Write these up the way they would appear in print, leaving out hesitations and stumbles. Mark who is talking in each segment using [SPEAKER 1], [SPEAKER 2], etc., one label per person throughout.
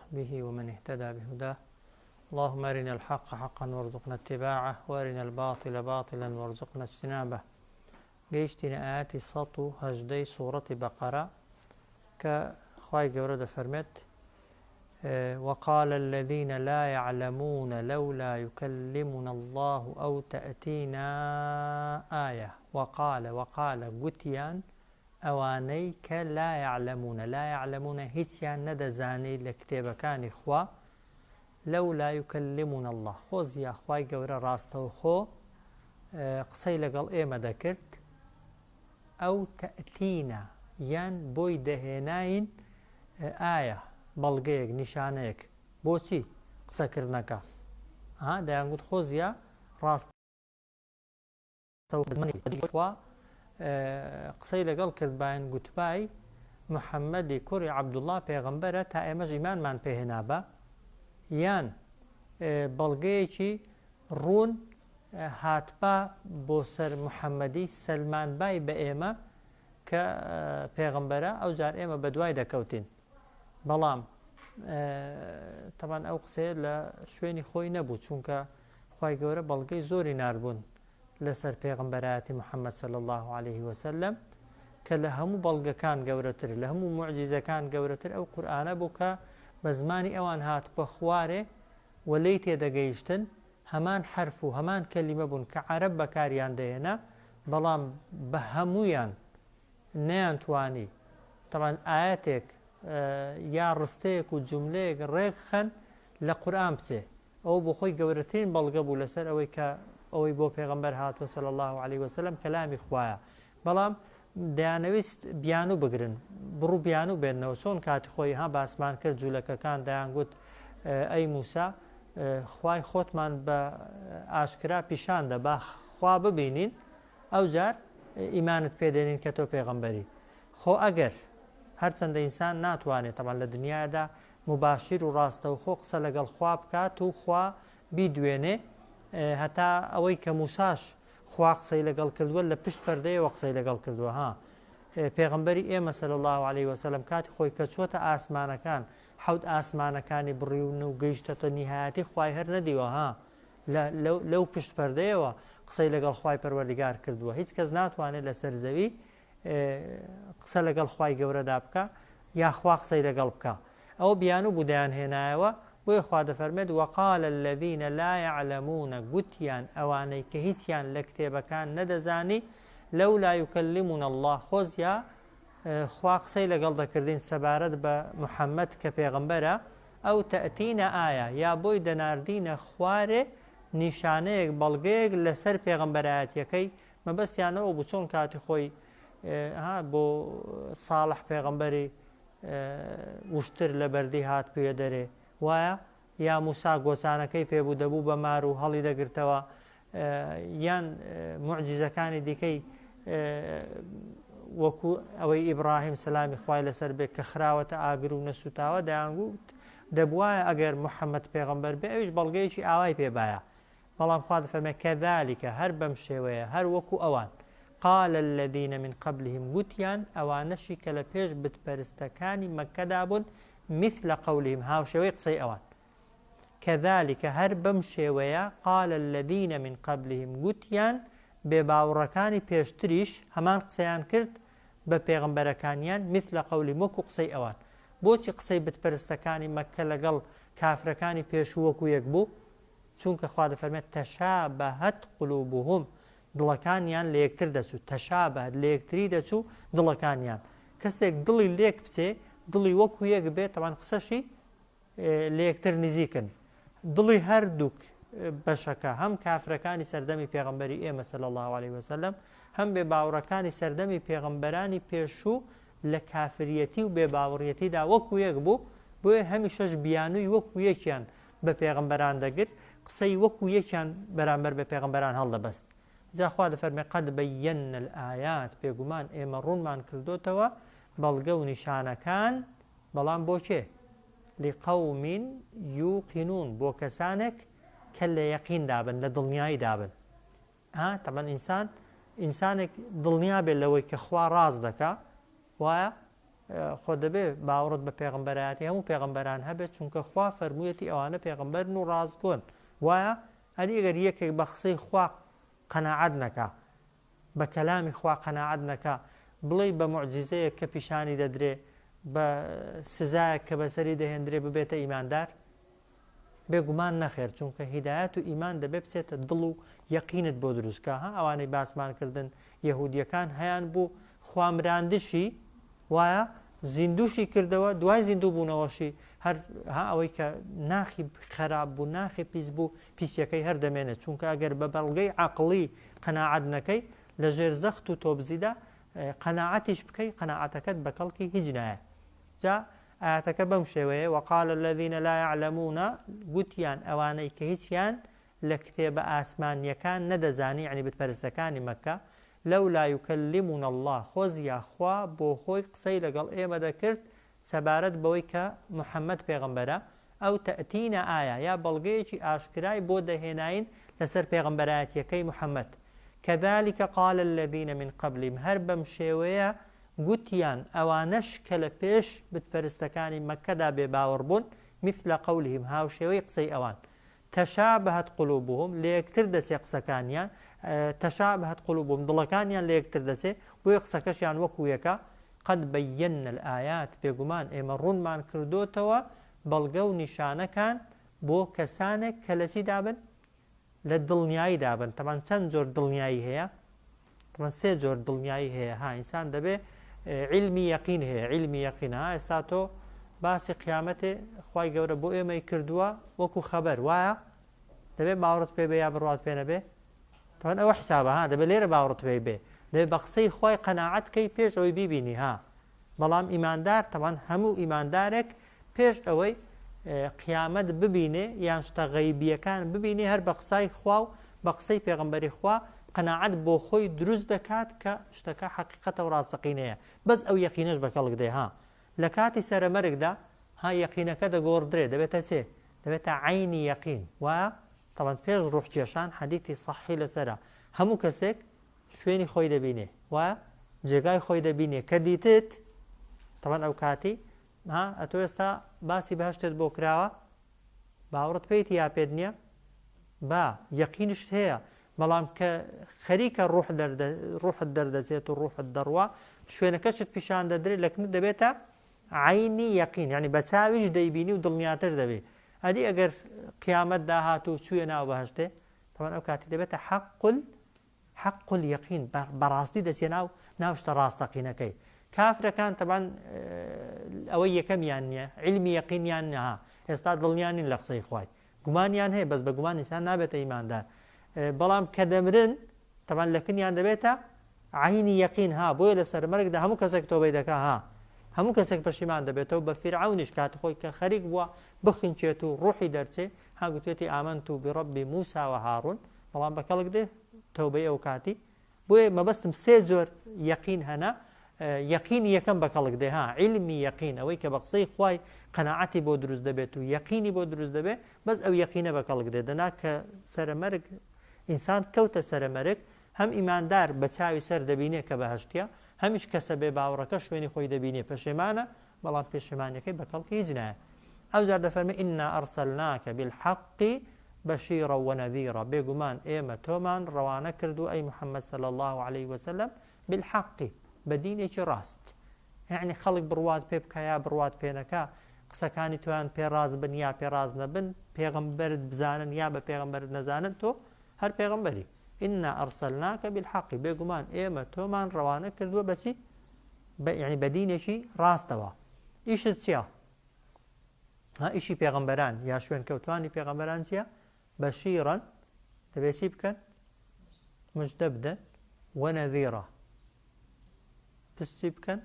[SPEAKER 1] وصحبه ومن اهتدى بهداه اللهم أرنا الحق حقا وارزقنا اتباعه وأرنا الباطل باطلا وارزقنا اجتنابه گەیشتینە ئایەتی 118 سوڕەتی بەقەرە کە خوای گەورە دەفەرمێت وقال الذين لا يعلمون لولا يكلمنا الله أو تأتينا آية وقال وقال گوتیان ئەوانەی کە لا يعلمون لا يعلمون هیچیان نەدەزانی لە کتێبەکانی خوا لولا يكلمنا الله خۆزیا خوای گەورە ڕاستەوخۆ قسەی لەگەڵ ئێمە دەکرد ئەو تەئتینا یان بۆی دەهێناین ئایا بەڵگەیەک نیشانەیەک بۆچی قسەکردنەکە ها دەیانگوت خۆزیا ڕاست خوا قسەی لەگەڵ کردباین گوتبای محەممەدی کوڕی عەبدوڵڵا پێغەمبەرە تا ئێمەش ئیمانمان پێهێنابا یان بەڵگەیەکی ڕوون هاتبا بۆ سەر محەممەدی سەلماندبای بە ئێمە کە پێغەمبەرە ئەوجار ئێمە بەدوای دەکەوتین بەڵام تەبان ئەو قسەیە لە شوێنی خۆی نەبوو چونکە خوای گەورە بەڵگەی زۆری ناربوون لەسەر پێغەمبەرایەتی محمد صلی اللە علیه وسلم کە لە هەموو بەڵگەکان گەورەتر لە هەموو موعجیزەکان گەورەتر ئەو قورئانە بوو کە بە زمانی ئەوان هاتبە خوارێ و لێی تێدەگەیشتن هەمان حەرف و هەمان کەلیمە بوون کە عەرەب بەکاریان دەهێنا بەڵام بە هەموویان نەیانتوانی تەبعەن ئایەتێک یا ڕستەیەک و جوملەیەک ڕێک خەن لە قورئان بچێ ئەوە بۆ خۆی گەورەترین بەڵگە بوو لەسەر ئەوەی کە ئەوەی بۆ پێغەمبەر هاتووە صلی اللە علیه وسلم کەلامی خوایە بەڵام دەیانەویست بیانوو بگرن بڕو بیانوو بێنەوە چۆن کاتی خۆی ها باسمان کرد جوولەکەکان دەیانگوت ئەی موسا خوای خۆتمان بە ئاشکرا پیشان دە با خوا ببینین ئەوجار ئیمانت پێ دێنین کە تۆ پێغەمبەری خۆ ئەگەر هەرچەندە ئینسان ناتوانێت تەبعەن لە دنیادا موباشیر و ڕاستەوخۆ قسە لەگەڵ خوا بکات و خوا بیدوێنێ هەتا ئەوەی کە موساش خوا قسەی لەگەڵ کردووە لە پشت پەردەیەوە قسەی لەگەڵ کردووە ها پێغەمبەری ئێمە صلی الله علیه وسلم کاتی خۆی کە چووەتە ئاسمانەکان حەوت ئاسمانەکانی بڕیون و گەیشتەتە نیهایەتی خوای هەر نەدیوە ها لە لەو پشت پەردەیەوە قسەی لەگەڵ خوای پەروەردگار کردووە هیچ کەس ناتوانێت لەسەر زەوی قسە لەگەڵ خوای گەورەدا بکا یا خوا قسەی لەگەڵ بکا ئەوە بیانوو بوو دەیان هێنایەوە بۆیە خوا دەفەرمێت وقال الذین لا یعلمون گوتیان ئەوانەی کە هیچیان لە کتێبەکان نەدەزانی لولا یکلمنا اللە خۆزیا خوا قسەی لەگەڵ دەکردین سەبارەت بە محەممەد کە پێغەمبەرە ئەو تەئتینا ئایا یا بۆی دەناردینە خوارێ نیشانەیەک بەڵگەیەک لەسەر پێغەمبەرایەتیەکەی مەبەستیان ئەوە بوو چۆن کاتی خۆی ها بۆ ساڵح پێغەمبەری وشتر لە بەردی هات پێ دەرێ وایە یا موسا گۆچانەکەی پێبوو دەبوو بە مار و هەڵی دەگرتەوە یان معجزەکانی دیکەی وەکو ئەوەی ئیبراهیم سەلامی خوای لەسەر بێت کە خراوەتە ئاگر و نەسوتاوە دەیانگوت دەبواە ئەگەر محەممەد پێغەمبەر بێ ئەویش بەڵگەیەکی ئاوای پێبایە بەڵام خوا دەفەرمێ کذلک هەر بەم شێوەیە هەر وەکو ئەوان قال الذین من قبلهم گوتیان ئەوانەشی کە لە پێش بت پەرستەکانی مەککەدا بوون مثل قولهم هاوشێوەی قسەی ئەوان کذلک هەر بەم شێوەیە قال الذین من قبلهم گوتیان بێباوڕەکانی پێشتریش هەمان قسەیان کرد بە پێغەمبەرەکانیان مثل قولهم وەکو قسەی ئەوان بۆچی قسەی بت پەرستەکانی مەککە لەگەڵ کافرەکانی پێشوو وەکو یەک بوو چونکە خوا دەفەرمێت تشابهت قلوبهم دڵەکانیان لە یەکتر دەچوو تشابهت لە یەکتری دەچوو دڵەکانیان کەسێک دڵی لێک بچێ دڵی وەکو یەک بێ تەوان قسەشی لە یەکتر نزیکن دڵی هەردووک بەشەکە هەم کافرەکانی سەردەمی پێغەمبەری ئێمە صلی الله علیه وسلم هەم بێ باوەڕەکانی سەردەمی پێغەمبەرانی پێشوو لە کافریەتی و بێ باوەڕیەتیدا وەکو یەک بوو بۆیە هەمیشەش بیانووی وەکو یەکیان بە پێغەمبەران دەگرت، قسەی وەکو یەکیان بەرامبەر بە پێغەمبەران هەڵدەبەست. جا خوا دەفەرمێ، قد بینا الآیات، بێگومان ئێمە ڕوونمان کردۆتەوە بەڵگە و نیشانەکان، بەڵام بۆ کێ؟ لقوم یوقنون، بۆ کەسانێک کە لە یەقیندا بن، لە دڵنیاییدا بن. ها تەبعەن ئینسان ئینسانێک دڵنیا بێت لەوەی کە خوا ڕاست دەکا وایە؟ خۆ دەبێ باوەڕت بە پێغەمبەرایەتی هەموو پێغەمبەران هەبێت چونکە خوا فەرموویەتی ئەوانە پێغەمبەرن و ڕاستگۆن وایە؟ ئەدی ئەگەر یەکێک بە قسەی خوا قەناعەت نەکا بە کەلامی خوا قەناعەت نەکا بڵێی بە موعجیزەیەک کە پیشانی دەدرێ بە سزایەک کە بەسەری دەهێندرێ ببێتە ئیماندار؟ بێگومان نەخێر چونکە هیدایەت و ئیمان دەبێ بچێتە دڵ و یەقینت بۆ دروست کا ها ئەوانەی باسمان کردن یەهودیەکان هەیان بوو خوا مراندشی وایە زیندوشی کردەوە دوای زیندوو بوونەوەشی هەر ها ئەوەی کە ناخی خراپ بوو ناخی پیس بوو پیسیەکەی هەر دەمێنێت چونکە ئەگەر بە بەڵگەی عەقڵی قەناعەت نەکەی لە ژێر زەخت و تۆبزیدا قەناعەتیش بکەی قەناعەتەکەت بە کەڵکی هیچ نایە جا ئایەتەکە بەم شێوەیە، وقال الذین لا یعلمون، گوتیان ئەوانەی کە هیچیان لە کتێبە ئاسمانییەکان نەدەزانی یەعنی بتپەرستەکانی مەککە، لولا یکلمنا اللە، خۆزیا خوا بۆ خۆی قسەی لەگەڵ ئێمە دەکرد سەبارەت بەوەی کە محمد پێغەمبەرە، او تأتینا آیە، یا بەڵگەیەکی ئاشکرای بۆ دەهێناین لەسەر پێغەمبەرایەتییەکەی محمد، کذلک قال الذین من قبلهم، هەر بەم شێوەیە گوتیان، ئەوانەش کە لە پێش بتپەرستەکانی مەککەدا بێباوەڕ بوون، مثل قولهم، هاوشێوەی قسەی ئەوان. تشابهت قلوبهم، لەیەکتر دەچێ قسەکانیان، تشابهت قلوبهم، دڵەکانیان لەیەکتر دەچێ، بۆیە قسەکەشیان وەکو یەکە، قد بینا الآیات، بێگومان ئێمە ڕوونمان کردۆتەوە بەڵگە و نیشانەکان بۆ کەسانێک کە لە چیدا بن؟ لە دڵنیایی دابن تەبعەن چەند جۆر دڵنیایی هەیە تەبعەن سێ جۆر دڵنیایی هەیە ها ئینسان دەبێ علمی یەقین هەیە علمی یەقین ها ئێستا تۆ باسی قیامەتێ خوای گەورە بۆ ئێمەی کردووە وەکو خەبەر وایە دەبێ باوەڕت پێ بێ یا بڕوات پێ نەبێ تەبعەن ئەوە حسابە ها دەبێ لێرە باوەڕت پێ بێ دەبێ بە قسەی خوای قەناعەت کەی پێش ئەوەی بیبینی ها بەڵام ئیماندار تەبعەن هەموو ئیماندارێک پێش ئەوەی قیامەت ببینێ یان شتە غەیبیەکان ببینێ هەر بە قسای خوا و بە قسەی پێغەمبەری خوا قەناعەت بۆ خۆی دروست دەکات کە شتەکە حەقیقەتە و ڕاستەقینەیە بەس ئەو یەقینەش بە کەڵک دێ ها لە کاتی سەرەمەرگدا ها یەقینەکە دەگۆڕدرێ دەبێتە چێ دەبێتە عەینی یەقین وایە تەبعەن پێش ڕوح کێشان حەدیثی صحیح لەسەرە هەموو کەسێک شوێنی خۆی دەبینێ وایە جێگای خۆی دەبینێ کە دیتت تەبعەن ئەو کاتی ها ئەتۆ ئێستا باسی بەهەشتت بۆ کراوە باوەڕت پێیتی یا پێت نییە با یەقینشت هەیە بەڵام کە خەریکە ڕوح ڕوحت دەردەچێت و ڕوحت دەڕوا شوێنەکەشت پیشان دەدرێت لە کنت دەبێتە عینی یەقین یعنی بە چاویش دەیبینی و دڵنیاتر دەبێ ئەدی ئەگەر قیامەت داهات و چوویە ناو بەهشتێ تەوان ئەو کاتی دەبێتە حەقل حق الیقین بەڕاستی دەچیە ناو ناو شتە ڕاستەقینەکەی کافرەکان تەبان ئەوەی یەکەمیان نییە علمی یەقینیان نها ئێستا دڵنیان نین لە قسەی خوای گومانیان هەیە بەس بە گومان ئینسان نابێتە ئیماندار بەڵام کە دەمرن تەبان لەکنیان دەبێتە عینی یەقین ها بۆیە لە سەرمەرگدا هەموو کەسێک تۆبەی دەکا ها هەموو کەسێک پەشیمان دەبێتەوە بە فیرعەونیش کات خۆی کە خەریک بووە بخنکێت و ڕوحی دەرچێ ها گوتوێتی آمنت برب موسى وهارون بەڵام بە کەڵک دێ تەوبەی ئەو کاتی بۆیە مەبەستم سێ جۆر یەقین هەنە یەقینی یەکەم بە کەڵک دێ ها عیلمی یەقین ئەوەی کە بە قسەی خوای قەناعەتی بۆ دروست دەبێت و یەقینی بۆ دروست دەبێت بەس ئەو یەقینە بە کەڵک دێ دەنا کە سەرەمەرگ ئینسان کەوتە سەرەمەرگ هەم ئیماندار بە چاوی سەر دەبینێ کە بەهەشتیە هەمیش کەسە بێ باوەڕەکە شوێنی خۆی دەبینێ پەشێمانە بەڵام پێشێمانیەکەی بە کەڵکی هیچ نایە ئەوجار دەفەرمێ انا ارسلناک بالحق بشیرا ونذیرا بێگومان ئێمە تۆمان ڕەوانە کردووە ئەی محمد صلی اللە علیه وسلم بالحق بە دینێکی ڕاست یەعنی خەڵک بڕوات پێ بکا یا بڕوات پێ نەکا قسەکانی تۆیان پێ ڕاست بن یا پێ ڕاست نەبن پێغەمبەرت بزانن یا بە پێغەمبەرت نەزانن تۆ هەر پێغەمبەری انا ارسلناک بالحق بێگومان ئێمە تۆمان ڕەوانە کردووە بەچی بە یعنی بە دینێکی ڕاستەوە ئیشت چییە؟ ها ئیشی پێغەمبەران یا شوێنکەوتوانی پێغەمبەران چییە؟ بەشیڕەن دەبێت چی بکەن؟ مژدە بدەن وەنەذیڕە پشتی بکەن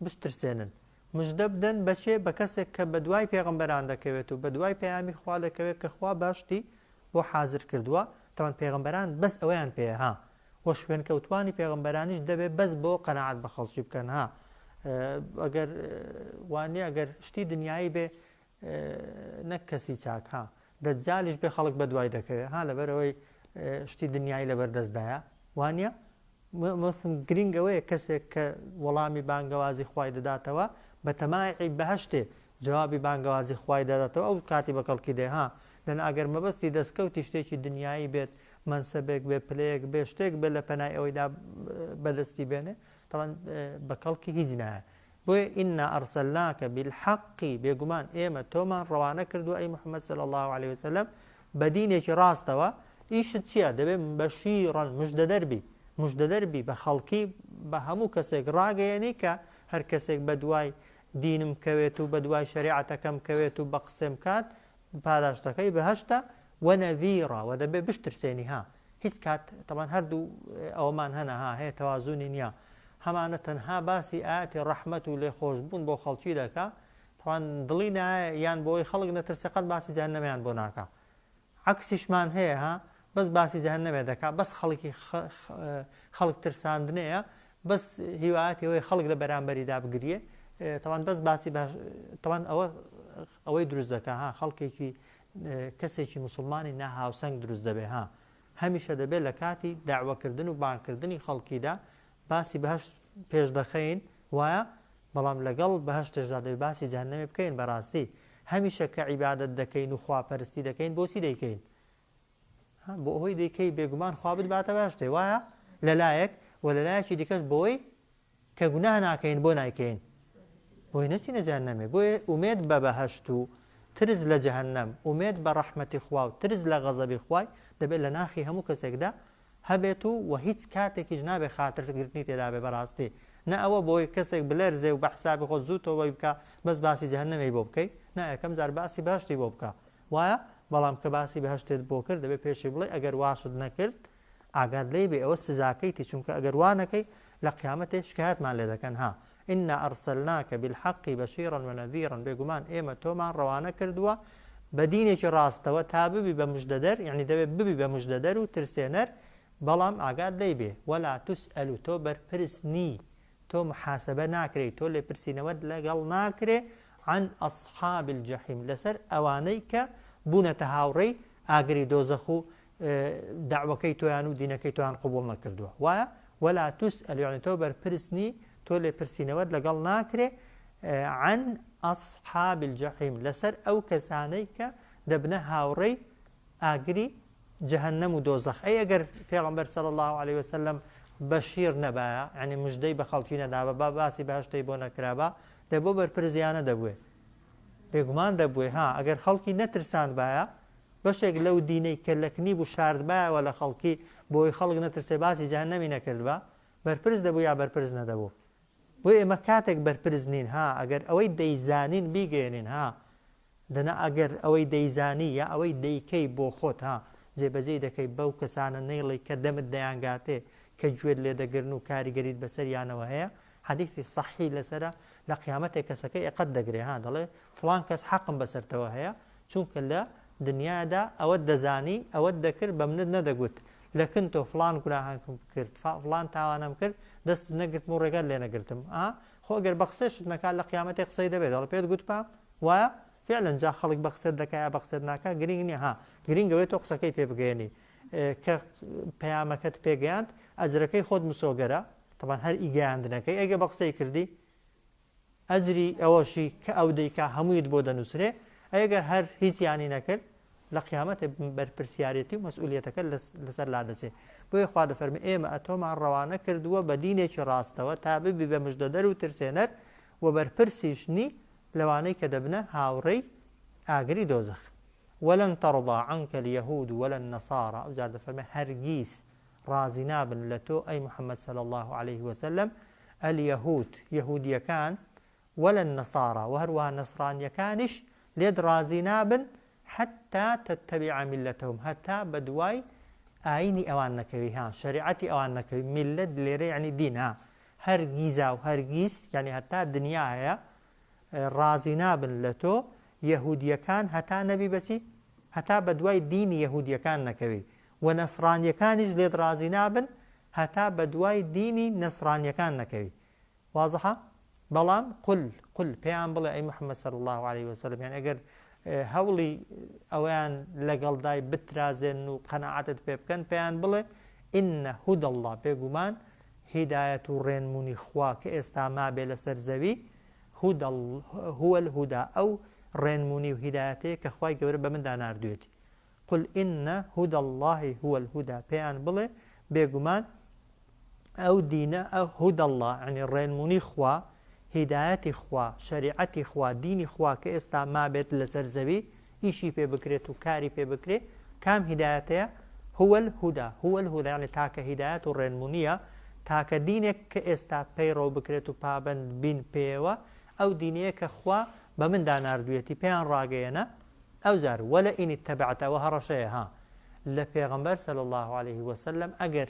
[SPEAKER 1] بشترسێنن مژدە بدەن بەچێ بە کەسێک کە بە دوای پێغەمبەران دەکەوێت و بە دوای پەیامی خوا دەکەوێت کە خوا باشتی بۆ حازر کردووە تەوان پێغەمبەران بەس ئەوەیان پێ ها وە شوێنکەوتوانی پێغەمبەرانیش دەبێ بەس بۆ قەناعەت بە خەڵکی بکەن ها ئەگەر وانیە ئەگەر شتی دنیایی بێ نەک کەسی چاک ها دەجالیش بێ خەڵک بە دوای دەکەوێ ها لەبەرەوەی شتی دنیایی لەبەر دەستدایە وانە مەسم گرنگ ئەوەیە کەسێک کە وەڵامی بانگەوازی خوای دەداتەوە بەتەماعی بەهەشتێ جوابی بانگەوازی خوای دەداتەوە ئەو کاتی بە کەڵکی دێ ها دەنا ئەگەر مەبەستی دەستکەوتی شتێکی دنیایی بێت مەنسەبێک بێ پلەیەک بێ شتێک بێ لە پەنای ئەوەیدا بەدەستی بێنێ تەبعەن بە کەڵکی هیچ نایە بۆیە انا ارسلناک بالحق بێگومان ئێمە تۆمان ڕەوانە کردووە ئەی محمد صلی اللە علیە وسلم بە دینێکی ڕاستەوە ئیشت چییە دەبێ بەشیڕا مژدەدەر بی مژدەدەر بی بە خەڵکی بە هەموو کەسێک ڕاگەیەنی کە هەر کەسێک بە دوای دینم کەوێت و بە دوای شەریعەتەکەم کەوێت و بە قسەم کات پاداشتەکەی بەهەشتە ونذیرا وە دەبێ بشترسێنی ها هیچ کات تەبعەن هەردوو ئەوەمان هەنە ها هەیە تەوازونی نیە هەمانە تەنها باسی ئایەتی ڕەحمەت و لێخۆشبوون بۆ خەڵکی دەکا تەبعەن دڵی نایە یان بۆی خەڵک نەترسێ قەت باسی جەهەنەمیان بۆ ناکا عەکسیشمان هەیە ها بەس باسی جەهەنەمێ دەکا بەس خەڵکی خەڵک ترساندنەیە بەس هیوایەتی ئەوەی خەڵک لە بەرامبەریدا بگریێ تەوان بەس باسی تەوان ئەوە ئەوەی دروست دەکا ها خەڵکێکی کەسێکی موسڵمانی ناهاوسەنگ دروست دەبێ ها هەمیشە دەبێت لە کاتی دەعوەکردن و بانگکردنی خەڵکیدا باسی بەهەشت پێش دەخەین وایە بەڵام لەگەڵ بەهەشتێشدا دەبێت باسی جەهەنەمێ بکەین بەڕاستی هەمیشە کە عیبادەت دەکەین و خواپەرستی دەکەین بۆچی دەیکەین بۆ ئەوەی دەیکەی بێگومان خوا بتباتە بەهەشتێ وایە لەلایەک و لەلایەکی دیکەش بۆی کە گوناه ناکەین بۆ نایکەین؟ بۆی نەچینە جەهەنەمێ بۆیە ئومێد بە بەهەشت و ترس لە جەهەنەم ئومێد بە ڕەحمەتی خوا و ترس لە غەزەبی خوای دەبێت لە ناخی هەموو کەسێکدا هەبێت و وە هیچ کاتێکیش نابێ خاتر گرتنی تێدا بێ بەڕاستی نە ئەوە بۆی کەسێک بلەرزێ و بە حسابی خۆت زوو تۆبەی بکا بەس باسی جەهەنەمێی بۆ بکەی نا یەکەم جار باسی بەهەشتی بۆ بکە وایە بەڵام کە باسی بەهەشتت بۆ کرد دەبێ پێشی بڵێ ئەگەر واشت نەکرد ئاگات لێی بێ ئەوە سزاکەیتی چونکە ئەگەر وا نەکەی لە قیامەتێ شکایەتمان لێ دەکەن ها انا ارسلناک بالحق بشیرا ونذیرا بێگومان ئێمە تۆمان ڕەوانە کردووە بە دینێکی ڕاستەوە تا ببی بە مژدەدەر یعنی دەبێ ببی بە مژدەدەر و ترسێنەر بەڵام ئاگات لێی بێ ولا تسئل تۆ بەرپرس نی تۆ محاسبە ناکرێی تۆ لێپرسینەوەت لەگەڵ ناکرێ عن اصحاب الجحیم لەسەر ئەوانەی کە بوونەتە هاوڕێی ئاگری دۆزەخ و دەعوەکەی تۆیان و دینەکەی تۆیان قبوڵ نەکردووە وایە ولا تسئل یعنی تۆ بەرپرس نی تۆ لێپرسینەوەت لەگەڵ ناکرێ عن اصحاب الجحیم لەسەر ئەو کەسانەی کە دەبنە هاوڕێی ئاگری جەهەنەم و دۆزەخ ئەی ئەگەر پێغەمبەر صلی اللە علیە وسلم بەشیر نەبایە یعنی مژدەی بە خەڵکی نەدابا با باسی بەهەشتەی بۆ نەکرابا دە بۆ بەرپرس یانە دەبوێ بێگومان دەبوێ ها ئەگەر خەڵکی نەترساندبایە بەشێک لەو دینەی کە لەکنی بوو شاردبایەوە لە خەڵکی بۆی خەڵک نەترسێ باسی جەهەنەمی نەکردبا بەرپرس دەبوو یا بەرپرس نەدەبوو بۆیە ئێمە کاتێک بەرپرس نین ها ئەگەر ئەوەی دەیزانین بیگەیەنین ها دەنا ئەگەر ئەوەی دەیزانی یا ئەوەی دەیکەی بۆ خۆت ها جێبەجێی دەکەی بەو کەسانە نەیڵێی کە دەمت دەیانگاتێ کە گوێت لێ دەگرن و کاریگەریت بەسەریانەوە هەیە حەدیثی صحیح لەسەرە لە قیامەتێ کەسەکەی ئەقەت دەگرێ ها دەڵێ فڵان کەس حەقم بەسەرتەوە هەیە چونکە لە دنیادا ئەوەت دەزانی ئەوەت دەکرد بە منت نەدەگوت لە کن تۆ فڵان گوناهانکم کرد فڵان تاوانم کرد دەستت نەگرتم و ڕێگات لێ نەگرتم ئا خۆ ئەگەر بە قسەشت نەکات لە قیامەتێ قسەی دەبێت دەڵێ پێت گوتبا وایە فعلا جا خەڵک بە قسەت دەکا یا بە قسەت ناکا گرنگ نییە ها گرنگ ئەوەیە تۆ قسەکەی پێ بگەیەنی کە پەیامەکەت پێگەیاند ئەجرەکەی خۆت مسۆگەرە تەبعەن هەر ئی گەیاندنەکەی ئەگە بە قسەی کردی ئەجری ئەوەشی کە ئەو دەیکا هەموویت بۆ دەنووسرێ ئەگەر هەر هیچیانی نەکرد لە قیامەتێ بەرپرسیارێتی و مەسئولیەتەکە لەسەر لادەچێ بۆیە خوا دەفەرمێ ئێمە ئەتۆمان ڕەوانە کردووە بە دینێکی ڕاستەوە تا ببی بە مژدەدەر و ترسێنەر و بەرپرسیش نی لەوانەی کە دەبنە هاوڕێی ئاگری دۆزەخ ولن ترضى عنك اليهود ولا النصارى ئەوجار دەفەرمێ هەرگیز ڕازی نابن لە تۆ ئەی محمد صلی اللە علیه وسلم اليهود یەهودیەکان ولا النصارى وە هەروەها نەسرانیەکانیش لێت ڕازی نابن حتی تتبع ملتهم هەتا بەدوای ئاینی ئەوان نەکەوی ها شەریعەتی ئەوان نەکەوی میللەت لێرە یەعنی دین ها هەرگیزا و هەرگیز یەعنی هەتا دنیا هەیە ڕازی نابن لە تۆ یەهودیەکان هەتا نەبی بەچی هەتا بەدوای دینی یەهودیەکان نەکەوی وە نەسرانیەکانیش لێت ڕازی نابن هەتا بەدوای دینی نەسرانیەکان نەکەوی وازحە؟ بەڵام قل، قل، پێیان بڵێ ئەی محمد صلی اللە علیە وسلم، یانی ئەگەر هەوڵی ئەوەیان لەگەڵدای بترازێنن و قەناعەتت پێ بکەن پێیان بڵێ ان هدى اللە بێگومان هیدایەت و ڕێنمونی خوا کە ئێستا مابێ لەسەر زەوی. هدى هو الهدى ئەو ڕێنمونی و هیدایەتەیە کە خوای گەورە بە مندا ناردوێتی قل ان هدى اللە هو الهدی پێیان بڵێ بێگومان ئەو دینە هدى اللە یانی ڕێنمونی خوا هیدایەتی خوا شەریعەتی خوا دینی خوا کە ئێستا مابێت لەسەر زەوی ئیشی پێ بکرێت و کاری پێ بکرێ کام هیدایەتەیە هو الهدی هو الهدی یانی تاکە هیدایەت و ڕێنمونیە تاکە دینێک کە ئێستا پەیڕەو بکرێت و پابەند بین پێیەوە ئەو دینەیە کە خوا بە مندا ناردوویەتی پێیان ڕاگەیەنە ئەوجار ولئن اتبعت ئەوە هەڕەشەیە ها لە پێغەمبەر صلی اللە علیه وسلم ئەگەر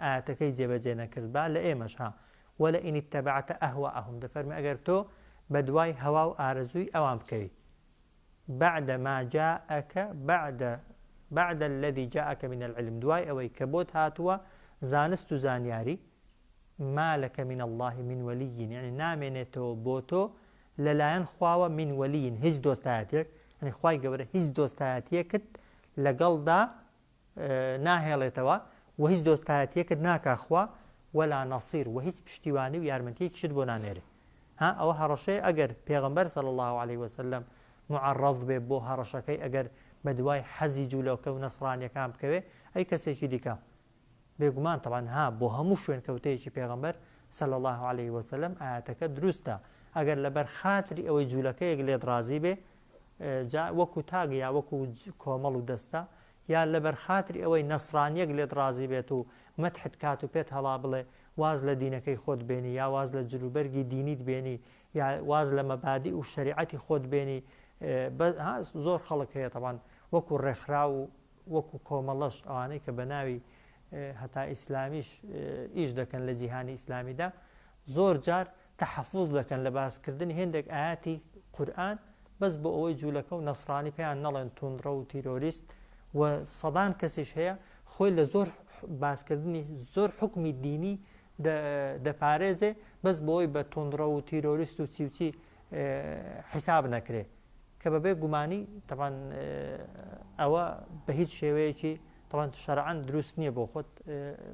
[SPEAKER 1] ئایەتەکەی جێبەجێ نەکردبا لە ئێمەش ها ولئن اتبعت اهواءهم دەفەرمێ ئەگەر تۆ بەدوای هەوا و ئارەزووی ئەوان بکەوی بعد ما جاءک بعد بعد الذي جاءک من العلم دوای ئەوەی کە بۆت هاتووە زانست و زانیاری ما لک من اللە من ولی یەعنی نامێنێتەوە بۆ تۆ لەلایەن خواوە من ولی هیچ دۆستایەتیەک یەعنی خوای گەورە هیچ دۆستایەتیەکت لەگەڵدا ناهێڵێتەوە و هیچ دۆستایەتیەکت ناکا خوا ولا نصیر و هیچ پشتیوانی و یارمەتیەکیشت بۆ نانێرێ ها ئەوە هەڕەشەیە ئەگەر پێغەمبەر صلی اللە علیه وسلم معرض بێ بۆ هەڕەشەکەی ئەگەر بەدوای حەزی جولەکە و نەسرانیەکان بکەوێ ئەی کەسێکی دیکە بێگومان تەبعەن ها بۆ هەموو شوێنکەوتەیەکی پێغەمبەر صلی اللە علیه وسلم ئایەتەکە دروستە ئەگەر لەبەر خاتری ئەوەی جولەکەیەک لێت ڕازی بێ جا وەکو تاک یا وەکو کۆمەڵ و دەستە یا لەبەر خاتری ئەوەی نەسرانیەک لێت ڕازی بێت و مەتحت کات و پێت هەڵا بڵێ واز لە دینەکەی خۆت بێنی یا واز لە جلوبەرگی دینیت بێنی یا واز لە مەبادی و شەریعەتی خۆت بێنی زۆر خەڵک هەیە تەبان وەکو ڕێکخراو و وەکو کۆمەڵەش ئەوانەی کە بە ناوی هەتا ئیسلامیش ئیش دەکەن لە جیهانی ئیسلامیدا زۆر جار تەحەفوز دەکەن لە باسکردنی هێندێک ئاەتی قورئان بەس بۆ ئەوەی جوولەکە و نەسرانی پێیان نەڵێن توندڕە و تیرۆریست و سەدان کەسیش هەیە خۆی لە زۆر باسکردنی زۆر حکمی دینی دەپارێزێ بەس بۆی بە توندڕە و تیرۆریست و چی و چی حیساب نەکرێ کە بەبێ گومانی تەبان ئەوە بە هیچ شێوەیەکی تەوان شەرعەن دروست نییە بۆ خۆت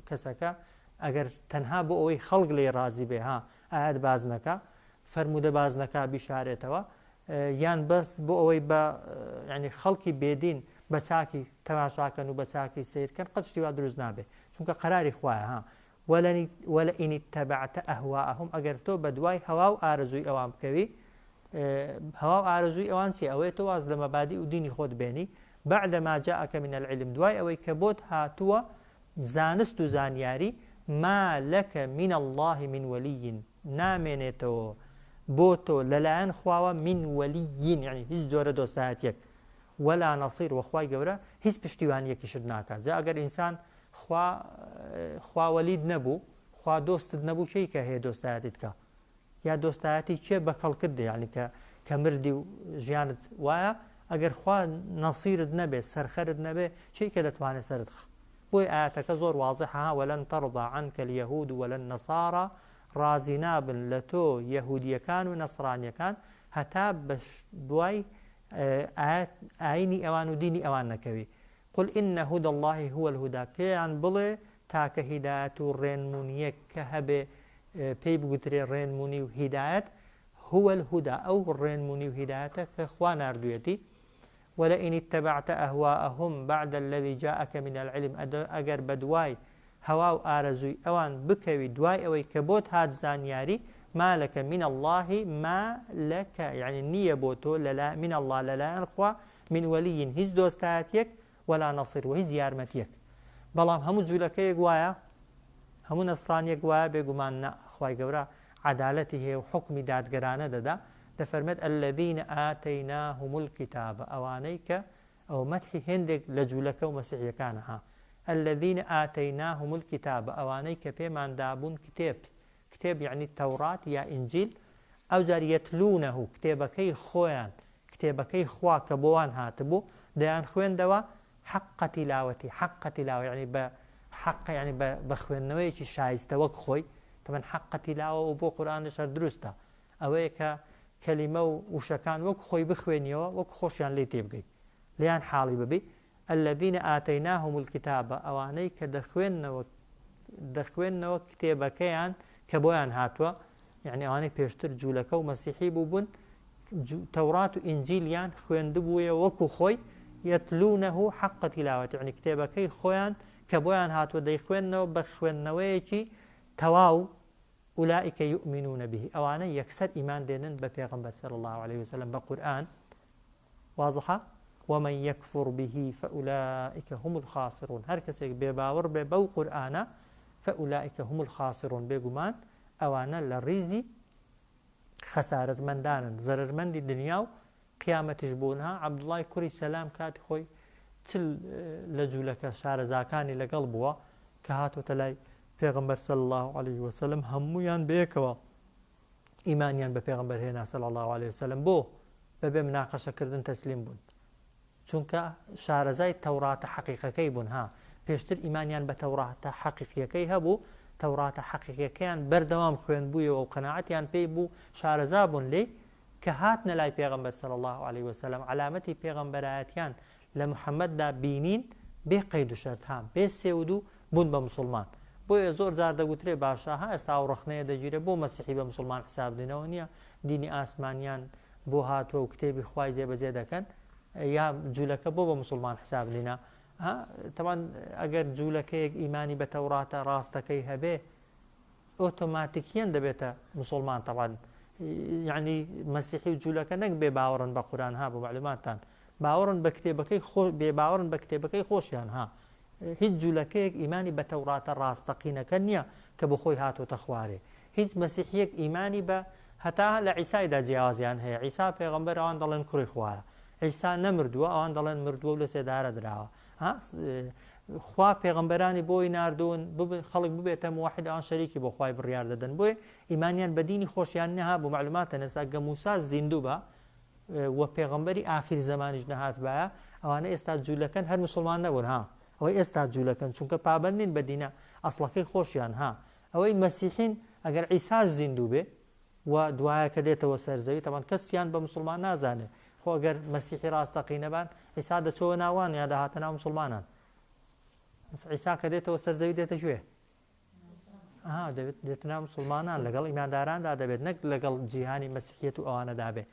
[SPEAKER 1] کەسەکە ئەگەر تەنها بۆ ئەوەی خەڵک لێی ڕازی بێ ها ئاەت باز نەکا فەرموودە باز نەکا بیشارێتەوە یان بەس بۆ ئەوەی بە ینی خەڵکی بێدین بە چاکی تەماشاکەن و بە چاکی سیرکەن قەت شتی وا دروست نابێ چونکە قەراری خوایە ها ولئن اتبعت اهواءهم ئەگەر تۆ بەدوای هەوا و ئارەزووی ئەوان بکەوی هەوا و ئارەزووی ئەوان چیە ئەوەیە تۆ واز لە مەبادی و دینی خۆت بێنی بعد ما جاءک من العلم دوای ئەوەی کە بۆت هاتووە زانست و زانیاری ما لك من الله من ولی نامێنێتەوە بۆ تۆ لەلایەن خواوە من ولی یعنی هیچ جۆرە دۆستایەتیەک ولا نصیر وە خوای گەورە هیچ پشتیوانیەکیشت ناکات جا ئەگەر ئینسان خوا خوا وەلیت نەبوو خوا دۆستت نەبوو کێی کە هەیە دۆستایەتیت کا یا دۆستایەتی کێ بە کەڵکت دێ یعنی کە کە مردی و ژیانت وایە ئەگەر خوا نەسیرت نەبێ سەرخەرت نەبێ کێی کە دەتوانێت سەرت خە بۆی ئاەتەکە زۆر وازحە ولن ترضى عنك اليهود ولا النصارى ڕازی نابن لە تۆ یەهودیەکان و نەسرانیەکان هەتا بە دوای ئاینی ئەوان و دینی ئەوان نەکەوی قل ان هدی اللە هو الهدی پێیان بڵێ تاکە هیدایەت و ڕێنمونیەک کە هەبێ پێی بگوترێ ڕێنمونی و هیدایەت هو الهدی ئەو ڕێنمونی و هیدایەتە کە خوا ناردوویەتی ولئن اتبعت اهواءهم بعد الذی جاءک من العلم ئەگەر بەدوای هەوا و ئارەزووی ئەوان بکەوی دوای ئەوەی کە بۆت هات زانیاری ما لک من اللە ما لک یەعنی نییە بۆ تۆ لەلا من اللە لەلایەن خوا من ولی هیچ دۆستایەتیەک ولا نصیر وە هیچ یارمەتیەک بەڵام هەموو جولەکەیەک وایە هەموو نەسرانیەک وایە بێگومان نا خوای گەورە عەدالەتی هەیە و حوکمی دادگەرانە دەدا دەفەرمێت الذین آتیناهم الکتاب ئەوانەی کە ئەوە مەدحی هێندێک لە جولەکە و مەسیحیەکانە ها الذین آتیناهم الکتاب ئەوانەی کە پێمان دابوون کتێب کتێب یەعنی تەورات یا ئینجیل ئەوجار یتلونه کتێبەکەی خۆیان کتێبەکەی خوا کە بۆوان هاتبوو دەیانخوێندەوە حق تلاوتی حق تلاوە یەعنی بە حق یەعنی بە بە خوێندنەوەیەکی شایستە وەک خۆی تەبەن حق تلاوە و بۆ قورئانش هەر دروستە ئەوەیە کە کەلیمە و وشەکان وەک خۆی بخوێنیەوە وەک خۆشیان لێی تێبگەی لێیان حاڵی ببی الذین آتیناهم الکتاب ئەوانەی کە دەخوێننەوە دەخوێننەوە کتێبەکەیان کە بۆیان هاتووە. یعنی ئەوانەی پێشتر جوولەکە و مەسیحی بووبوون تەورات و ئینجیلیان خوێندبوویە وەکو خۆی یتلونه حق تلاوته یعنی کتێبەکەی خۆیان کە بۆیان هاتووە دەیخوێندنەوە بە خوێندنەوەیەکی تەواو اولئک یؤمنون به ئەوانە یەکسەر ئیمان دێنن بە پێغەمبەر صلی اللە علیه وسلم بە قورئان وازحە ومن یکفر به فاولئک هم الخاسرون هەر کەسێک بێباوەڕ بێ بەو قورئانە فاولئک هم الخاسرون بێگومان ئەوانە لە ڕیزی خەسارەتمەندانن زەرەرمەندی دنیا و قیامەتیش بوون ها عەبدوڵای کوڕی سەلام کاتی خۆی چل لە جوولەکە شارەزاکانی لەگەڵ بووە کە هاتۆتە لای پێغەمبەر صلی اللە علیه وسلم هەموویان بەیەکەوە ئیمانیان بە پێغەمبەر هێنا صلی اللە علیه وسلم بۆ بەبێ مناقەشەکردن تەسلیم بوون چونکە شارەزای تەوراتە حەقیقەکەی بوون ها پێشتر ئیمانیان بە تەوراتە حەقیقیەکەی هەبوو تەوراتە حەقیقیەکەیان بەردەوام خوێندبوویەوە و قەناعەتیان پێی بوو شارەزا بوون لێی کە هاتنە لای پێغەمبەر صلی اللە علیە وسلم عەلامەتی پێغەمبەرایەتیان لە محمددا بینین بێ قەید و شەرت ها بێ سێ و دوو بوون بە موسڵمان بۆیە زۆر جار دەگوترێ باشە ها ئێستا ئەو ڕەخنەیە دەگیرێ بۆ مەسیحی بە موسڵمان حساب دێنەوە نییە دینی ئاسمانیان بۆ هاتووە و کتێبی خوای جێبەجێ دەکەن یا جوولەکە بۆ بە موسڵمان حساب دینە ها تەوان ئەگەر جوولەکەیەک ئیمانی بە تەوراتە ڕاستەکەی هەبێ ئۆتۆماتیکیەن دەبێتە موسوڵمان تەبعەن یەعنی مەسیحی و جولەکە نەک بێ باوەڕن بە قورئان ها بۆ مەعلوماتتان باوەڕن بە کتێبەکەی خۆ بێ باوەڕن بە کتێبەکەی خۆشیان ها هیچ جولەکەیەک ئیمانی بە تەوراتە ڕاستەقینەکە نییە کە بۆ خۆی هاتۆتە خوارێ هیچ مەسیحیەک ئیمانی بە هەتا لە عیسایدا جیاوازیان هەیە عیسا پێغەمبەر ئەوان دەڵێن کوڕی خوایە عیسا نەمردووە ئەوان دەڵێن مردووە و لە سێدارە دراوە ها خوا پێغەمبەرانی بۆی ناردوون خەڵک ببێتە موحد ئەوان شەریکی بۆ خوای بڕیار دەدەن بۆیە ئیمانیان بە دینی خۆشیان نەها بۆ معلوماتە نێستا گە موسا زیندوو بە و پێغەمبەری ئاخیر زەمانیش نەهاتبایە ئەوانە ئێستا جوولەکەن هەر مسلمان نەبوون ها ئەوەی ئێستا جوولەکەن چونکە پابەند نین بە دینە ئەسڵەکەی خۆشیان ها ئەوەی مەسیحین ئەگەر عیساش زیندوو بێ و دوایە کە دێتەوە سەر زەوی تەبعەن کەسیان بە موسڵمان نازانێ خۆ ئەگەر مەسیحی ڕاستەقینە بان عیسا دەچۆوە ناوان یا دەهاتە ناو موسڵمانان عیسا کە دێتەوە سەر زەوی دێتە کوێ ئەها دەبێت دێتە ناو موسڵمانان لەگەڵ ئیمانداراندا دەبێت نەک لەگەڵ جیهانی مەسیحیەت و ئەوانەدا بێ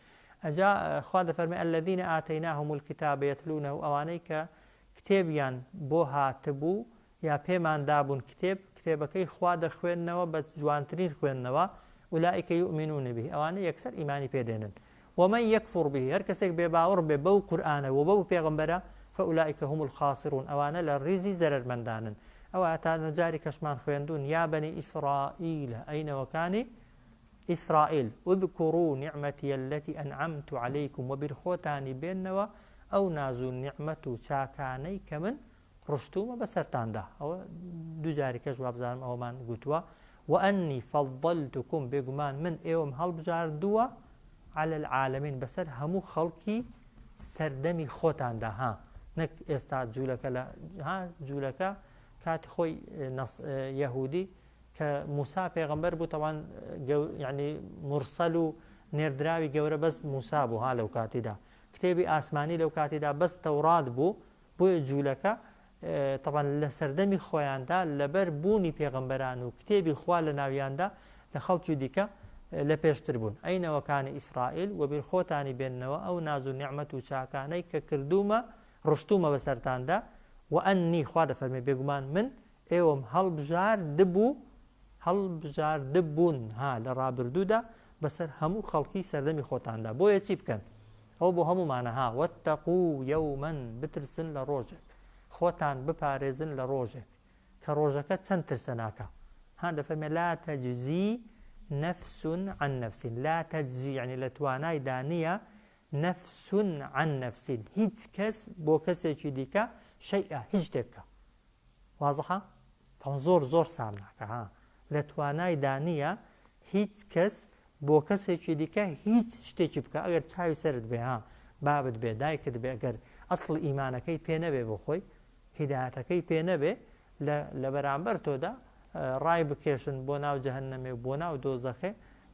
[SPEAKER 1] ئەجا خوا دەفەرمێ الذین آتیناهم الکتاب یتلونه ئەوانەی کە کتێبیان بۆ هاتبوو یا پێمان دابوون کتێب، کتێبەکەی خوا دەخوێننەوە بە جوانترین خوێندنەوە، اولئک یومنون به، ئەوانە یەکسەر ئیمانی پێ دێنن، ومن یکفر به، هەر کەسێک بێباوەڕ بێ بەو قورئانە وبەو پێغەمبەرە، فاولئک هم الخاسرون، ئەوانە لە ڕیزی زەرەرمەندانن. ئەو ئایەتانە جاری کەشمان خوێندوون، یا بنی اسرائیل، ئەی نەوەکانی ئیسرائیل، اذکروا نعمتی التی انعمت علیکم، وەبیرخۆتانی بێننەوە ئەو ناز و نیعمەت و چاکانەی کە من ڕشتوومە بەسەرتاندا ئەوە دووجاری کەش وابزانم ئەوەمان گوتووە وأنی فضلتکم بێگومان من ئێوەم هەڵبژاردووە علی العالمین بەسەر هەموو خەڵکی سەردەمی خۆتاندا ها نەک ئێستا جوولەکە لە ها جوولەکە کاتی خۆی یەهودی کە موسا پێغەمبەر بوو تەوان یعنی مرسەل و نێردراوی گەورە بەس موسا بوو ها لەو کاتیدا کتێبی ئاسمانی لەو کاتیدا بەس تەورات بوو بۆیە جوولەکە تەبعەن لە سەردەمی خۆیاندا لەبەر بوونی پێغەمبەران و کتێبی خوا لە ناویاندا لە خەڵکی دیکە لە پێشتر بوون. ئەی نەوەکانی ئیسرائیل وەبیر خۆتانی بێننەوە ئەو ناز و نیعمەت و چاکانەی کە کردوومە ڕشتوومە بەسەرتاندا، وەئەنی، خوا دەفەرمێ، بێگومان من ئێوەم هەڵبژاردبوو، هەڵبژاردبوون، ها لە ڕابردوودا بەسەر هەموو خەڵکی سەردەمی خۆتاندا، بۆیە چی بکەن؟ ئەوە بۆ هەموومانە ها، واتقوا یوما، بترسن لە ڕۆژێک، خۆتان بپارێزن لە ڕۆژێک، کە ڕۆژەکە چەند ترسەناکە، ها دەفەرمێ لا تجزی نفس عن نفس، لا تجزی یەعنی لە توانایدا نییە، نفس عن نفس هیچ کەس بۆ کەسێکی دیکە شیئا هیچ شتێک بکا. وازحە؟ تاوان زۆر زۆر سامناکە ها لە توانایدا نییە هیچ کەس بۆ کەسێکی دیکە هیچ شتێکی بکە ئەگەر چاوی سەرت بێ ها بابت بێ دایکت بێ ئەگەر ئەسڵ ئیمانەکەی پێ نەبێ بۆ خۆی هیدایەتەکەی پێ نەبێ لە بەرامبەر تۆدا ڕای بکێشن بۆ ناو جەهەنەمێ و بۆ ناو دۆزەخێ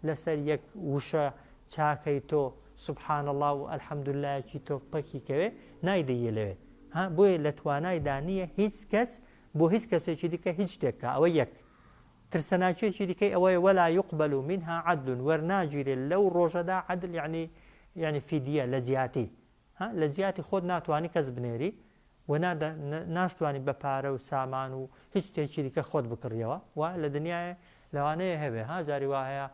[SPEAKER 1] لەسەر یەک وشە چاکەی تۆ سبحان اللە و الحمدللەیەکی تۆ پەکی کەوێ نایدەیە لەوێ ها بۆیە لە توانایدا نییە هیچ کەس بۆ هیچ کەسێکی دیکە هیچ شتێک کا ئەوە یەک. ترسەناکیەکی دیکەی ئەوەیە ولا یقبل منها عدل وەرناگیرێ لەو ڕۆژەدا عدل یعنی یعنی فیدیە لە جیاتی ها لە جیاتی خۆت ناتوانی کەس بنێری و ناشتوانی بە پارە و سامان و هیچ شتێکی دیکە خۆت بکڕیەوە و لە دنیای لەوانەیە هەبێ ها جاری وا هەیە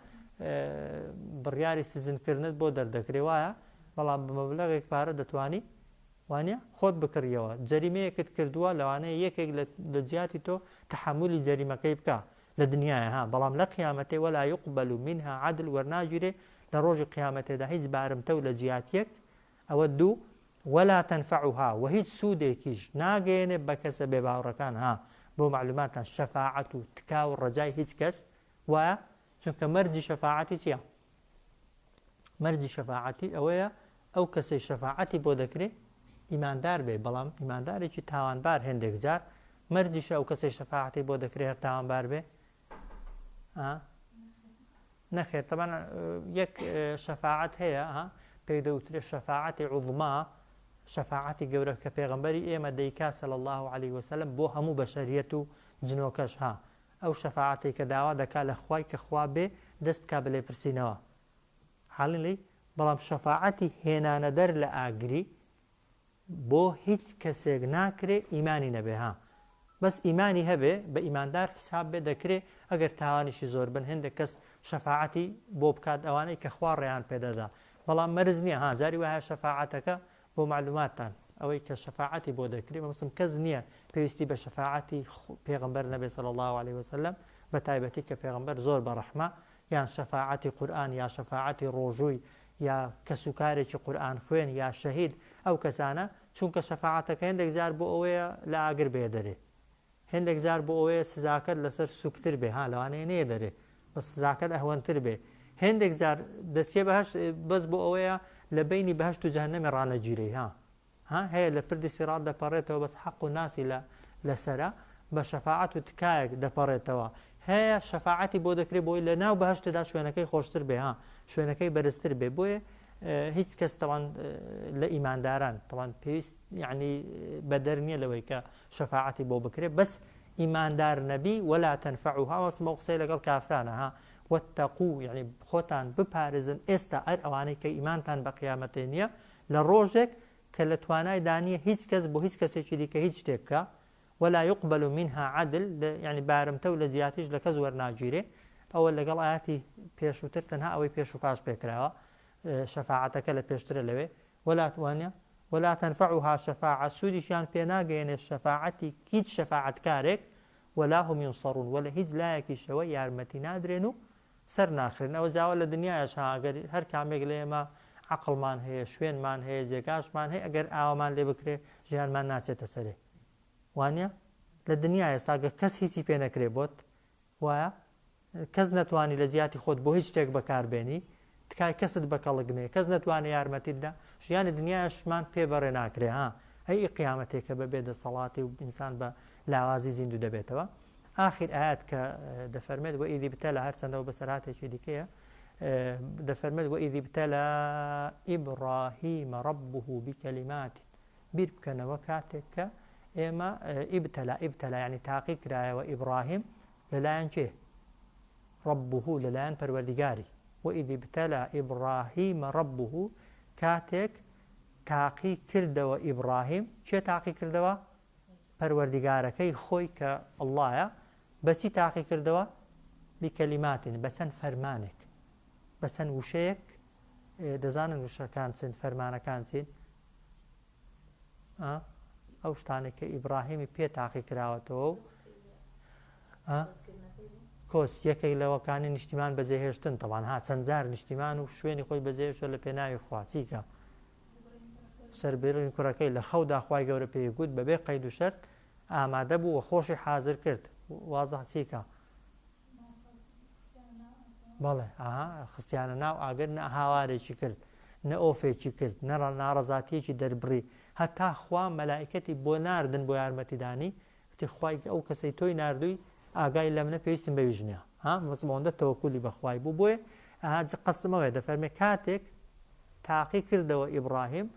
[SPEAKER 1] بڕیاری سزنکردنت بۆ دەردەکرێ وایە بەڵام بە مەبلەغێک پارە دەتوانی وانە خۆت بکڕیەوە جەریمەیەکت کردووە لەوانەیە یەکێک لە جیاتی تۆ تەحەمولی جەریمەکەی بکا لە دنیایە ها بەڵام لە قیامەتێ ولا یقبل منها عدل وەرناگیرێ لە ڕۆژی قیامەتێدا هیچ بارمتە و لە جیاتیەک ئەوە دوو ولا تنفعها وە هیچ سوودێکیش ناگەیەنێ بە کەسە بێباوڕەکان ها بۆ مەعلوماتتان شەفاعەت و تکا و ڕەجای هیچ کەس وایە چونکە مەرجی شەفاعەتی چیە مەرجی شەفاعەتی ئەوەیە ئەو کەسەی شەفاعەتی بۆ دەکرێ ئیماندار بێ بەڵام ئیماندارێکی تاوانبار هێندێک جار مەرجیشە ئەو کەسەی شەفاعەتی بۆ دەکرێ هەر تاوانبار بێ نەخێر تەبعەن یەک شەفاعەت هەیە ها پێی دەوترێت شەفاعەتی عوزما شەفاعەتی گەورە کە پێغەمبەری ئێمە دەیکا صلی الله علیه وسلم بۆ هەموو بەشەریەت و جنۆکەش ها ئەو شەفاعەتەی کە داوا دەکا لە خوای کە خوا بێ دەست بکا بە لێپرسینەوە حاڵین لێی بەڵام شەفاعەتی هێنانەدەر لە ئاگری بۆ هیچ کەسێک ناکرێ ئیمانی نەبێ ها بەس ئیمانی هەبێ بە ئیماندار حساب بێ دەکرێ ئەگەر تاوانیشی زۆر بن هێندێک کەس شەفاعەتی بۆ بکات ئەوانەی کە خوا ڕێیان پێدەدا بەڵام مەرج نییە ها جاری وایە شەفاعەتەکە بۆ مەعلوماتتان ئەوەی کە شەفاعەتی بۆ دەکرێ مەبەستم کەس نییە پێویستی بە شەفاعەتی پێغەمبەر نەبێ صلی اللە علیه وسلم بە تایبەتی کە پێغەمبەر زۆر بە ڕەحمە یان شەفاعەتی قورئان یا شەفاعەتی ڕۆژووی یا کەسوکارێکی قورئان خوێن یا شەهید ئەو کەسانە چونکە شەفاعەتەکە هێندێک جار بۆ ئەوەیە لە ئاگر بێ دەرێ هێندێک جار بۆ ئەوەیە سزاکەت لەسەر سوکتر بێ ها لەوانەیە نەیە دەرێ بەس سزاکەت ئەهوەنتر بێ هێندێک جار دەچێ بەهەشت بەس بۆ ئەوەیە لە بەینی بەهەشت و جەهەنەمێ ڕانەگیرێی ها ها هەیە لە پردی سیڕات دەپەڕێتەوە بەس حەق و ناسی لە لەسەرە بە شەفاعەت و تکایەک دەپەڕێتەوە هەیە شەفاعەتی بۆ دەکرێ بۆی لە ناو بەهەشتدا شوێنەکەی خۆشتر بێ ها شوێنەکەی بەرزتر بێ بۆیە هیچ کەس تەوان لە ئیمانداران تەوان پێویست یعنی بەدەر نییە لەوەی کە شەفاعەتی بۆ بکرێ بەس ئیماندار نەبی ولا تنفعها وەسمە قسەی لەگەڵ کافرانە ها واتقوا یعنی خۆتان بپارێزن ئێستا ئەر ئەوانەی کە ئیمانتان بە قیامەتێ نییە لە ڕۆژێک کە لە توانایدا نییە هیچ کەس بۆ هیچ کەسێکی دیکە هیچ شتێک بکا، ولا یقبل منها عدل، یەعنی بارمتە و لە جیاتیش لە کەس وەرناگیرێ، ئەوە لەگەڵ ئایەتی پێشووتر تەنها ئەوەی پێش و پاش پێکراوە، شەفاعەتەکە لە پێشترە لەوێ، ولا وانە، ولا تنفعها شفاعە، سوودیشیان پێ ناگەیەنێ شەفاعەتی هیچ شەفاعەتکارێک، ولا هم ینصرون، وە لە هیچ لایەکیشەوە یارمەتی نادرێن و سەر ناخرێن ئەوە جاوە لە دنیایش ها ئەگەر هەر کامێک لە ئێمە عەقڵمان هەیە شوێنمان هەیە جێگاشمان هەیە ئەگەر ئاوامان لێ بکرێ ژیانمان ناچێتە سەرێ وانە لە دنیا ئێستا گەر کەس هیچی پێ نەکرێ بۆت وایە کەس نەتوانی لە جیاتی خۆت بۆ هیچ شتێک بەکاربێنی تکای کەست بە کەڵک نێ کەس نەتوانێ یارمەتیت دا ژیانی دنیایشمان پێ بەڕێ ناکرێ ها ئەی ئی قیامەتێکە بە بێ دەسەڵاتی و ئینسان بە لاوازی زیندوو دەبێتەوە ئاخیر ئایەت کە دەفەرمێت وإذ ابتلى هەرچەندە و بەسەرهاتێکی دیکەیە دەفەرمێت وإذ ابتلى إبراهيم ربه بكلمات بیر بکەنەوە کاتێک کە ئێمە ابتلى ابتلى یعنی تاقی کرایەوە ئیبراهیم لەلایەن کێ ربه لەلایەن پەروەردیگاری وإذ ابتلى إبراهيم ربه کاتێک تاقی کردەوە ئیبراهیم کێ تاقی کردەوە پەروەردیگارەکەی خۆی کە اللە یە بەچی تاقی کردەوە؟ بکلمات بە چەند فەرمانێک بە چەند وشەیەک دەزانن وشەکان چن فەرمانەکان چین ئەو شتانێک کە ئیبراهیمی پێ تاقی کراوەتەوە و کۆچ یەکێک لەوەکانی نیشتیمان بەجێهێشتن تەوان ها چەند جار نیشتیمان و شوێنی خۆی بەجێهێشتوە لە پێناوی خواچیکە سەربڕین کوڕەکەی لە خەودا خوای گەورە پێی گوت بەبێ قەید و شەرت ئامادە بوو و خۆشی حازر کرد وازح چیکە بەڵێ ئاها خستیانە ناو ئاگر نە هاوارێکی کرد نە ئۆفێکی کرد نە ناڕەزاتیەکی دەربڕی هەتا خوا مەلائکەتی بۆ ناردن بۆ یارمەتیدانی وتی خوای ئەو کەسەی تۆی ناردووی ئاگای لەمنە پێویستم بەویش نیە ها مەسم ئەوەندە تەوەکولی بەخوای بوو بۆیە ئەها قەستم ئەوەیە دەفەرمێ کاتێک تاقی کردەوە ئیبڕاهیم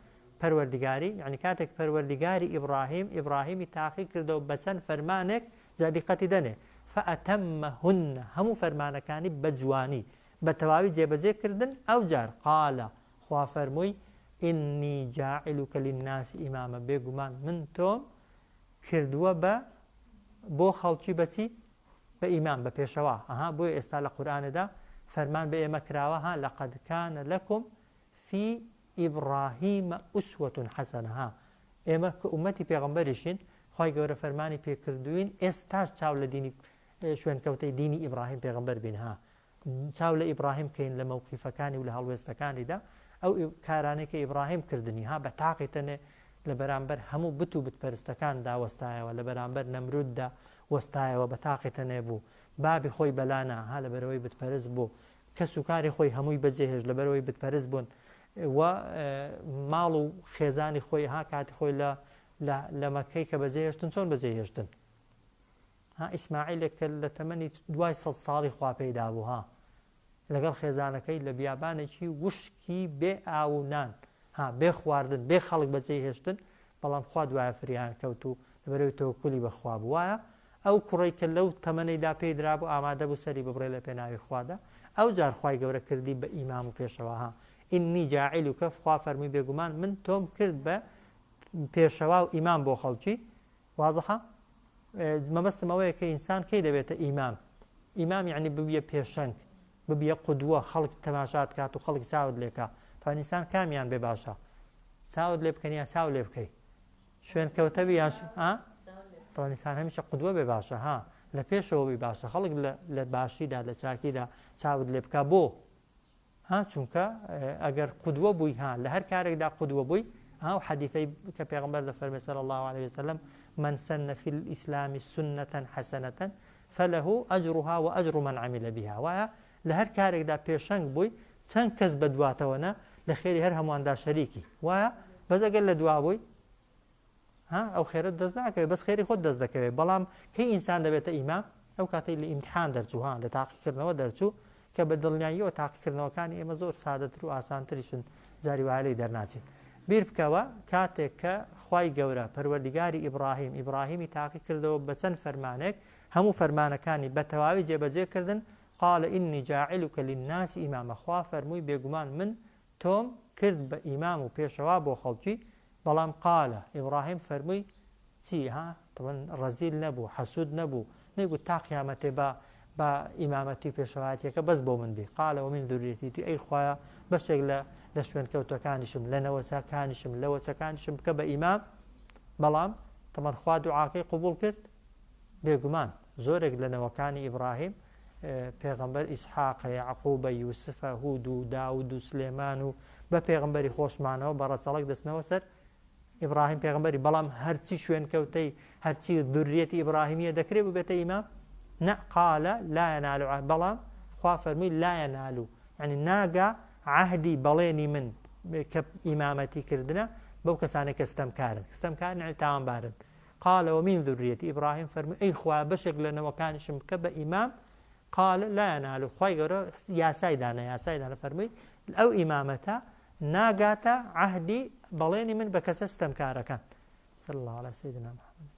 [SPEAKER 1] پەروەردگاری، یەعنی کاتێک پەروەردگاری ئیبڕاهیم، ئیبڕاهیمی تاقی کردەوە بە چەند فەرمانێک، جا دیقەتی دەنێ، فأتمهن، هەموو فەرمانەکانی بە جوانی، بە تەواوی جێبەجێ کردن، ئەوجار، قال، خوا فەرمووی، إنی جاعلک للناس إماما، بێگومان من تۆم کردووە بە بۆ خەڵکی بە چی؟ بە ئیمام، بە پێشەوا، ئەها بۆیە ئێستا لە قورئانێدا فەرمان بە ئێمە کراوە، ها، لقد کان لکم فی ابراهیم اسوە حسنە ها ئێمە کە ئومەتی پێغەمبەریشین خوای گەورە فەرمانی پێکردووین ئێستاش چاو لە دینی شوێنکەوتەی دینی ئیبراهیم پێغەمبەر بین ها چاو لە ئیبراهیم کەین لە مەوقیفەکانی و لە هەڵوێستەکانیدا ئەو کارانەی کە ئیبراهیم کردنی ها بە تاقی تەنێ لە بەرامبەر هەموو بت و بتپەرستەکاندا وەستایەوە لە بەرامبەر نەمروددا وەستایەوە بە تاقی تەنێ بوو بابی خۆی بەلانا ها لە بەرەوەی بتپەرست بوو کەس و کاری خۆی هەمووی بەجێ هێشت لەبەرئەوەی بت پەرست بوون و ماڵ و خێزانی خۆی ها کاتی خۆی لە لە لە مەکەی کە بەجێ هێشتن چۆن بەجێ هێشتن ها ئیسماعیلێک کە لە تەمەنی دوای سە ساڵی خوا پێیدا بوو ها لەگەڵ خێزانەکەی لە بیابانێکی وشکی بێ ئاو و نان ها بێ خواردن بێ خەڵک بەجێی هێشتن بەڵام خوا دوایە فریایان کەوت و لەبەرئەوەی تەوەکولی بە خوا بوو وایە ئەو کوڕەی کە لەو تەمەنەیدا پێی درابوو ئامادە بوو سەری ببڕێ لە پێناوی خوادا ئەوجار خوای گەورە کردی بە ئیمام و پێشەوا ها ئینی جاعلک خوا فەرمووی بێگومان من تۆم کرد بە پێشەوا و ئیمام بۆ خەڵکی وازحە مەبەستم ئەوەیە کە ئینسان کەی دەبێتە ئیمام ئیمام یعنی ببیە پێشەنگ ببیە قودوە خەڵک تەماشات کات و خەڵک چاوت لێکا تەوان ئینسان کامیان بێ باشە چاوت لێ بکەن یا چاو لێ بکەی شوێن کەوتە بی یان ها تەوان ئینسان هەمیشە قودوە بێ باشە ها لە پێشەوە بی باشە خەڵک لە باشیدا لە چاکیدا چاوت لێ بکا بۆ ها چونکە ئەگەر قودوە بووی ها لە هەر کارێکدا قودوە بووی ها و حەدیثەی کە پێغەمبەر دەفەرمێ صلی الله علیه وسلم من سن فی الاسلام سنة حسنة فله اجرها واجر من عمل بها وایە لە هەر کارێکدا پێشەنگ بووی چەند کەس بە دواتەوە نە لە خێری هەر هەموواندا شەریکی وایە بەس ئەگەر لە دوا بووی ها ئەو خێرت دەست ناکەوێت بەس خێری خۆت دەست دەکەوێت بەڵام کەی ئینسان دەبێتە ئیمام ئەو کاتەی لە ئیمتحان دەرچوو ها لە تاقیکردنەوە دەرچوو کە بە دڵنیاییەوە تاقیکردنەوەکانی ئێمە زۆر سادەتر و ئاسانتریشن جاری وایە لێی دەرناچین بیر بکەوە کاتێک کە خوای گەورە پەروەردگاری ئیبراهیم ئیبراهیمی تاقی کردەوە بە چەند فەرمانێک هەموو فەرمانەکانی بە تەواوی جێبەجێ کردن قال إني جاعلك للناس إماما خوا فەرمووی بێگومان من تۆم کرد بە ئیمام و پێشەوا بۆ خەڵکی، بەڵام قال، ئیبڕاهیم فەرمووی، چی ها؟ تەبعەن ڕەزیل نەبوو، حەسوود نەبوو، نەیگوت تا قیامەتێ با با ئیمامەتی و پێشەوایەتیەکە بەس بۆ من بی، قال ومن ذریتی، وتی ئەی خوایە بەشێک لە لە شوێنکەوتەکانیشم، لە نەوەچەکانیشم، لە وەچەکانیشم بکە بە ئیمام، بەڵام تەبعەن خوا دوعاکەی قبوڵ کرد، بێگومان زۆرێک لە نەوەکانی ئیبڕاهیم پێغەمبەر ئیسحاقە، یەعقوبە، یوسفە، هود و داود و سلێمان و بە پێغەمبەری خۆشمانەوە بە ڕەچەڵەک دەچنەوە سەر ئیبراهیم پێغەمبەری بەڵام هەرچی شوێنکەوتەی هەرچی ذریەتی ئیبراهیمیە دەکرێت ببێتە ئیمام نە قال لا ينال بەڵام خوا فەرمووی لا ينال یعنی ناگا عهدی بەڵێنی من کە ئیمامەتی کردنە بەو کەسانێک کە ستەمکارن ستەمکارن یعنی تاوانبارن قال ومن ذریتی ئیبراهیم فەرمووی ئەی خوایە بەشێک لە نەوەکانیشم بکە بە ئیمام قال لا ینال خوای گەورە یاسای دانا یاسای دانا فەرمووی ئەو ئیمامەتە ناگاتە عەهدی بەڵێنی من بە کەسە ستەمکارەکان صلی الله علی سیدنا محمد.